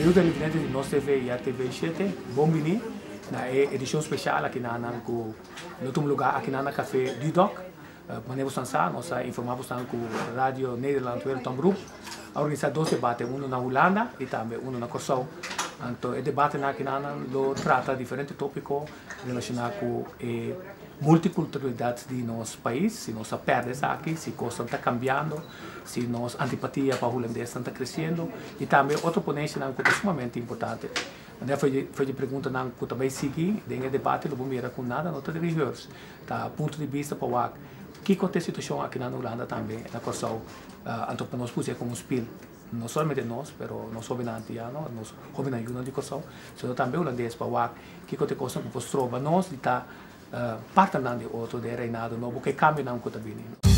Kerido televidente di Nos TV i RTV 7, bon bini na e edishon spesial aki na nan ku lo tuma lugá aki na Café Dudok. Manera boso sa, nos a informá boso ku Radio Nederland Wereldomroep a organisá dos debate, uno na Hulanda i tambe uno na Kòrsou. Anto e debatenan aki nan lo trata diferente tópiko relashoná ku e multikulturalidat di nos pais, si nos a pèrdè esaki, si kosnan ta kambiando, si nos antipatia pa hulandesnan ta kresiendo i tambe otro ponenshanan ku ta sumamente importante. Manera for di preguntanan ku ta bai sigui den e debate lo bo mira ku nada no ta rehears, ta punto di bista pa wak kiko ta e situashon aki na Hulanda tambe na Kòrsou, anto pa nos pus'e komo un spil, no solamente nos pero nos hobennan antiano, nos hobennan yunan di Kòrsou, sino tambe hulandes pa wak kiko ta e kosnan ku por stroba nos di ta partenan di otro den e reinado nobo ku e kambionan ku ta bini.